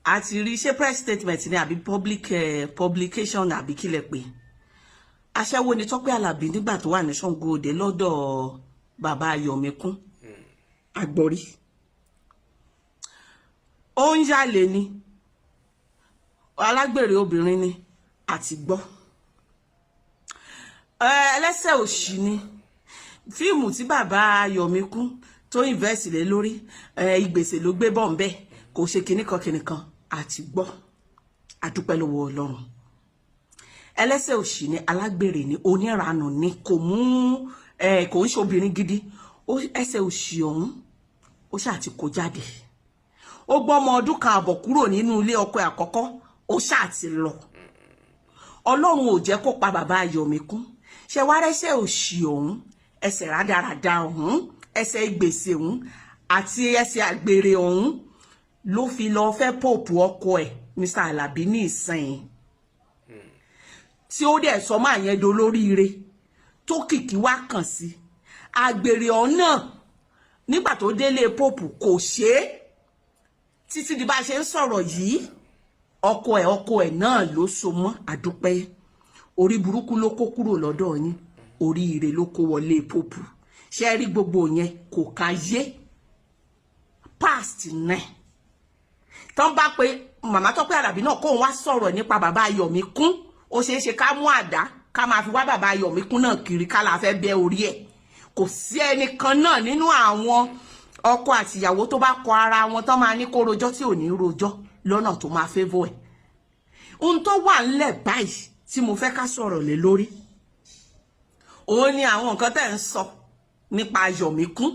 A ti rí, ṣé press statement ni àbí public publication àbí kílẹ̀ pé aṣẹ́wó ni Tọ́pẹ́ Àlàbí nígbà tó wà ní Ṣàngó Òde lọ́dọ̀ bàbá Ayọ̀míkún Àgbọ̀rí. Ó ń yàlè ni, alágbèrè obìnrin ni, àti gbọ́. Ẹlẹ́sẹ̀ òṣì ni. Fíìmù tí bàbá Ayọ̀míkún tó invest lé lórí, ìgbèsè ló gbé bọ̀ ńbẹ́, kò ṣe kinní kan kinní kan, àti gbọ́. Àdúpẹ́ lọ́wọ́ Ọlọ́run. Ẹlẹ́sẹ̀ òṣì ni, alágbèrè ni, oníranù ni, kò mú kò ń ṣe obìnrin gidi. Ẹsẹ̀ òṣì ọ̀hún ó ṣáà ti kó jáde. Ó gbọ́ ọmọ ọdún kan àbọ̀ kúrò nínú ilé ọkọ ẹ̀ àkọ́kọ́, ó ṣáà ti lọ. Ọlọ́run ò jẹ́ kó pa bàbá Ayọ̀míkún. Ṣe wá rẹ́sẹ̀ òṣì ọ̀hún, ẹsẹ̀ rádaràda ọ̀hún, ẹsẹ̀ gbèsè ọ̀hún àti ẹsẹ̀ àgbèrè ọ̀hún ló fi lọ fẹ́ Pope ọkọ ẹ̀, Mr. Alabi, ní ìsìn tí ó dẹ̀ sọ máa yẹn dolóríire tó kìkì wá kàn sí àgbèrè ọ̀hún náà. Nígbà tó délé Pope, kò ṣe é títí di bá a ṣe ń sọ̀rọ̀ yìí. Ọkọ ẹ̀ náà ló so mọ́. Àdúpẹ́. Orí burúkú ló kó kúrò lọ́dọ̀ yín, oríire ló kó wọlé Pope. Ṣe rí gbogbo yẹn kò ká yé past náà. Tán bá pé màmá Tọ́pẹ́ Àlàbí náà kóun wá sọ̀rọ̀ nípa bàbá Ayọ̀míkún, ó ṣeé ṣe ká mú àdá ká máa fi wá bàbá Ayọ̀míkún náà kiri, ká la fẹ́ bẹ́ orí ẹ̀. Kò sí ẹnìkan náà nínú àwọn ọkọ àtìyàwó tó bá kọ ara wọn tán máa ní kó rojọ́ tí ò ní rojọ́ lọ́nà tó máa favour ẹ̀. Ohun tó wà ńlẹ̀ báyìí tí mo fẹ́ ká sọ̀rọ̀ lé lórí òun ni àwọn nǹkan tẹ́ ń sọ nípa Ayọ̀míkún.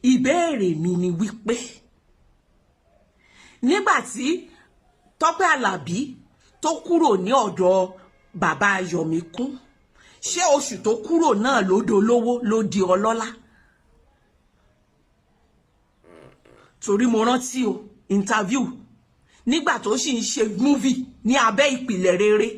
Ìbéèrè mi ni wípé, nígbà tí Tọ́pẹ́ Àlàbí tó kúrò ní ọ̀dọ̀ bàbá Ayọ̀míkún, ṣé oṣù tó kúrò náà ló dolówó, ló di ọlọ́lá? Torí mo rántí o, interview nígbà tó sì ń ṣe movie ní abẹ́ Ìpìlẹ̀ Rere.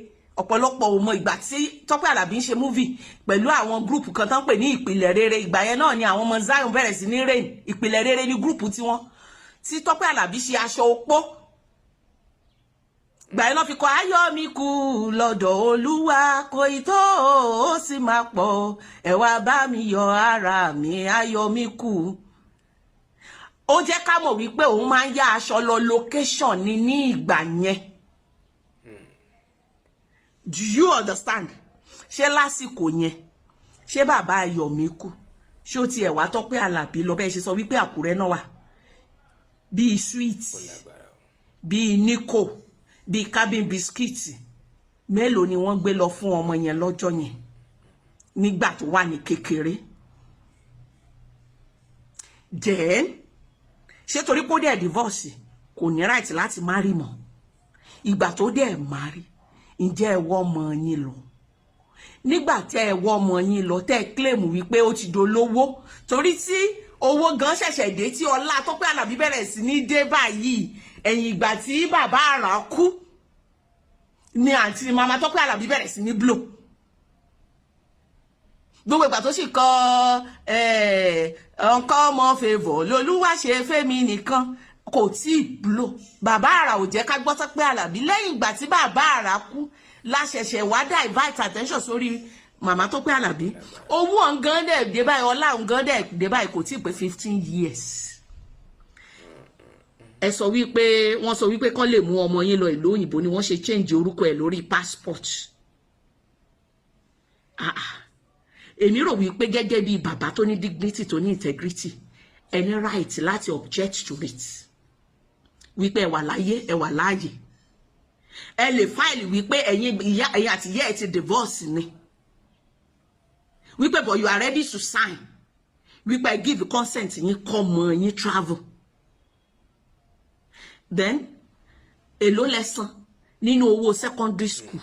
Ọ̀pọ̀lọpọ̀ ò mọ ìgbà tí Tọ́pẹ́ Àlàbí ń ṣe movie pẹ̀lú àwọn group kan tán pè ní Ìpìlẹ̀ Rere. Ìgbà yẹn náà ni àwọn ọmọ Zion bẹ̀rẹ̀ sí ní reign. Ìpìlẹ̀ Rere ní group tiwọn tí Tọ́pẹ́ Àlàbí ṣe aṣọ opó. Ìgbà yẹn náà fi kọ "Ayọ̀ mi kù lọ́dọ̀ Olúwa, kò ì tó, ó sì máa pọ̀, ẹ wá bá mi yọ̀, ara mi, ayọ̀ mi kù." Ó jẹ́ ká mọ̀ wípé òun máa ń yá aṣọ lọ location ní ìgbà yẹn. Do you understand? Ṣé lásìkò yẹn, ṣé bàbá Ayọ̀míkù, ṣé ó tiẹ̀ wá Tọ́pẹ́ Àlàbí lọ? Bẹ́ẹ̀ ṣe sọ wípé Àkúrẹ́ náà wà, bíi sweet, Ó lágbára o. bíi nico, bíi cabin biscuit, mélòó ni wọ́n gbé lọ fún ọmọ yẹn lọ́jọ́ yẹn nígbà tó wà ní kékeré? Then ṣé torí pé ó dẹ̀ divorce, kò ní right láti marry mọ́? Ìgbà tó dẹ̀ marry, ǹjẹ́ ẹ wọ́ ọmọ yín lọ? Nígbà tẹ́ ẹ wọ́ ọmọ yín lọ, tẹ́ ẹ claim wípé ó ti dolówó, torí tí owó gan ṣẹ̀ṣẹ̀ dé, tí ọlá Tọ́pẹ́ Àlàbí bẹ̀rẹ̀ sí ní dé báyìí, ẹ̀yìn ìgbà tí bàbá àrà kú ni àǹtí màmá Tọ́pẹ́ Àlàbí bẹ̀rẹ̀ sí ní blow. Gbogbo ìgbà tó sì kọ nǹkan ọmọ favour lolúwa ṣe fẹ́mi nìkan, kò tí ì blow. Bàbá àrà ò jẹ́ ká gbọ́ Tọ́pẹ́ Àlàbí. Lẹ́yìn ìgbà tí bàbá àrà kú la ṣẹ̀ṣẹ̀ wá divert attention sórí màmá Tọ́pẹ́ Àlàbí. Owó ọ̀ngán dẹ̀ dé báyìí, ọlá ọ̀ngán dẹ̀ dé báyìí, kò tí ì pé 15 years. Ẹ sọ wípé wọ́n sọ wípé kán lè mú ọmọ yín lọ ìlú òyìnbó ni wọ́n ṣe change orúkọ ẹ̀ lórí passport. Ah ah, èmi rò wípé gẹ́gẹ́ bí bàbá tó ní dignity, tó ní integrity, ẹ ní right láti object to it, wípé ẹ wà láyé, ẹ wà láàyè, ẹ lè file wípé ẹ̀yin ìyá, ẹ̀yin àti ìyá ẹ ti divorce ni, wípé but you are ready to sign wípé ẹ give consent yín kọ́ mọ yín travel. Then èló lẹ san nínú owó secondary school?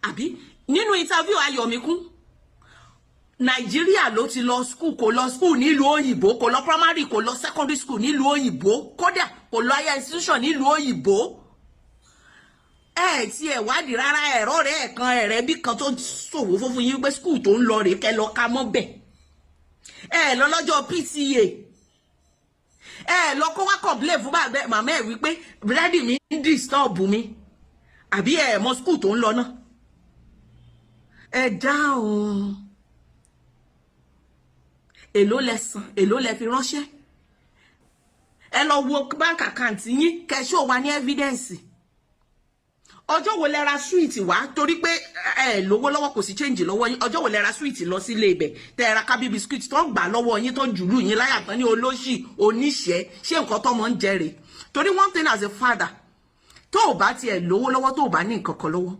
Àbí nínú interview Ayọ̀míkún, Nàìjíríà ló ti lọ school, kò lọ school nílùú òyìnbó, kò lọ primary, kò lọ secondary school nílùú òyìnbó, kódà kò lọ higher institution nílùú òyìnbó. Ẹ tí ẹ wádìí rárá, ẹ̀rọ rẹ̀ kan ẹ̀rẹ́ bí kan tó ṣòwò fún yín pé school tó ń lọ rèé, kẹ́ lọ ka mọ́ bẹ̀. Ẹ lọ lọ́jọ́ PTA. Ẹ lọ kó wá complain fún màmá ẹ wípé daddy mi ń disturb mi, àbí ẹ mọ school tó ń lọ náà? Ẹ dáhùn. Èló lẹ san? Èló lẹ fi ránṣẹ́? Ẹ lọ wo bank account yín, kẹ́ show wa ní evidence. Ọjọ́ wo lẹ ra sweet wá? Torí pé ẹ lówó lọ́wọ́, kò sí change lọ́wọ́ yín. Ọjọ́ wo lẹ ra sweet lọ sílé ibẹ̀, tẹ ra kábí biscuit tó ń gbà lọ́wọ́ yín, tó ń jùlù yín láyà tán ní olóṣì oníṣẹ́? Ṣé nǹkan tọ́mọ ń jẹ rèé? Torí one thing, as a father, tó o bá tiẹ̀ lówó lọ́wọ́, tó o bá ní nǹkan kan lọ́wọ́,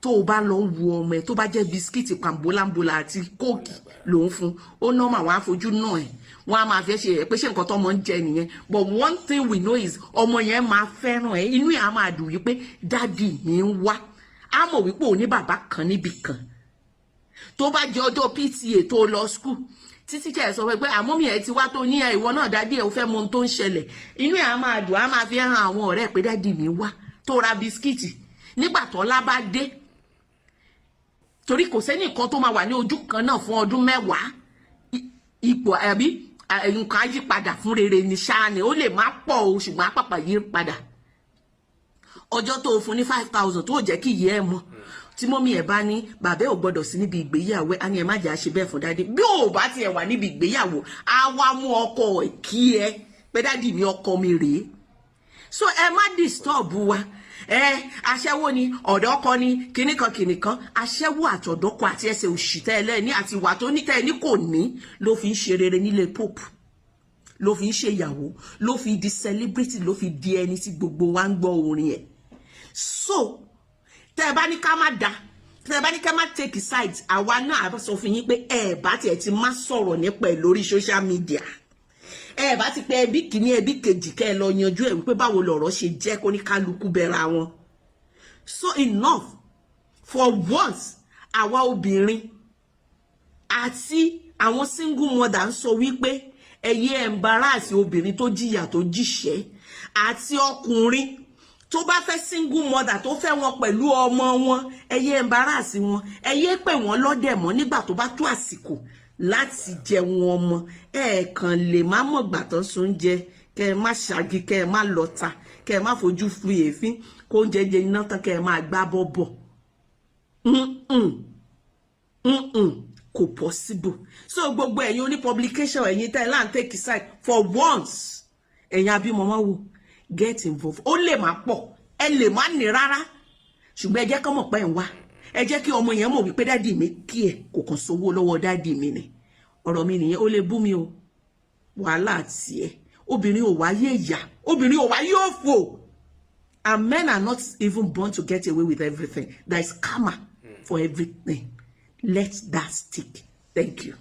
tó o bá lọ ń wo ọmọ ẹ, tó bá jẹ́ biscuit pàmbólámbolà àti Coke ló ń fún, ó normal, wọn á fojú náà ẹ, wọn á máa fẹ́ ṣe ẹ pé ṣé nǹkan tọ́mọ ń jẹ nìyẹn. But one thing we know is ọmọ yẹn máa fẹ́ràn ẹ, inú ẹ̀ á máa dùn wípé daddy mi ń wá. Á mọ̀ wípé òun ní bàbá kan níbì kan. Tó bá jẹ́ ọjọ́ PTA tó lọ school, títí tẹ̀ sọ pé àmọ́ mi ẹ̀ ti wá, tó ní ẹ ìwọ náà daddy ẹ̀, ò fẹ́ mọ ohun tó ń ṣẹlẹ̀, inú ẹ̀ á máa dùn, á máa fi hàn àwọn ọ̀rẹ́ pé daddy mi wá, tó ra biscuit. Nígbà tó lá bá dé, torí kò sẹ́nìkan tó máa wà ní ojú kan náà fún ọdún 10. Ipò àbí nǹkan á yí padà fún rere ní ṣáá ni. Ó lè má pọ̀ o, ṣùgbọ́n á pàpà yí padà. Ọjọ́ tó o fún ní 5,000 tó jẹ́ kí ìyá ẹ̀ mọ̀, tí mummy ẹ̀ bá ní bàbá ẹ̀ ò gbọ́dọ̀ sí níbi ìgbéyàwó, á ní ẹ má jẹ́ àṣẹ bẹ́ẹ̀ fún daddy. Bí ò bá tiẹ̀ wà níbi ìgbéyàwó, á wá mú ọkọ ẹ̀ kí ẹ pé daddy mi, ọkọ mi rèé. So ẹ má disturb wa. Ẹ aṣẹ́wó ni, ọ̀dọ́kọ ni, kinní kan kinní kan, aṣẹ́wó àtọ̀dọ́kọ àti ẹsẹ̀ òṣì tẹ́ ẹ lẹ́ni àti ìwà tó ní tẹ́ ẹ ní kò ní, ló fi ń ṣe rere nílé pope, ló fi ń ṣe ìyàwó, ló fi di celebrity, ló fi di ẹni tí gbogbo wa ń gbọ́ orin ẹ̀. So tẹ́ ẹ bá ní ká má da, tẹ́ ẹ bá ní ká má take sides, àwa náà á sọ fún yín pé ẹ bá tiẹ̀ ti má sọ̀rọ̀ nípa ẹ̀ lórí social media. Ẹ bá ti pé ẹbí kìíní, ẹbí kejì, kẹ́ ẹ lọ yanjú ẹ̀ wípé báwo lọ̀rọ̀ ṣe jẹ́, kó ní kálukú bẹ̀rẹ̀ wọn. So enough for once. Àwa obìnrin àti àwọn single mother ń sọ wípé ẹ yé embarrass obìnrin tó jìyà, tó jìṣẹ́, àti ọkùnrin tó bá fẹ́ single mother, tó fẹ́ wọn pẹ̀lú ọmọ wọn. Ẹ yé embarrass wọn, ẹ yé pè wọ́n lọ́dẹ̀ mọ́. Nígbà tó bá tó àsìkò láti jẹun ọmọ, ẹ kàn lè má mọ̀gbà tán sóúnjẹ, kẹ ẹ má ṣáàgì, kẹ ẹ má lọta, kẹ ẹ má fojú fi èéfín kó oúnjẹ jẹ iná tán, kẹ ẹ má gbá bọ́bọ̀. Kò possible. So gbogbo ẹ̀yin oní publication, ẹ̀yin tẹ́ ẹ láǹ take side, for once, ẹ̀yin abímọ máa wò, get involved. Ó lè má pọ̀, ẹ lè má ní rárá, ṣùgbọ́n ẹ jẹ́ kọ́ mọ̀ pé ń wá. Ẹ jẹ́ kí ọmọ yẹn mọ̀ wípé daddy mi kí ẹ kò kàn sówó lọ́wọ́ daddy mi ni. Ọ̀rọ̀ mi nìyẹn. Ó lè bú mi o, wàhálà tiẹ̀. Obìnrin ò wáyé ìyá, obìnrin ò wáyé òfò, and men are not even born to get away with everything. There is karma for everything. Let that stick. Thank you.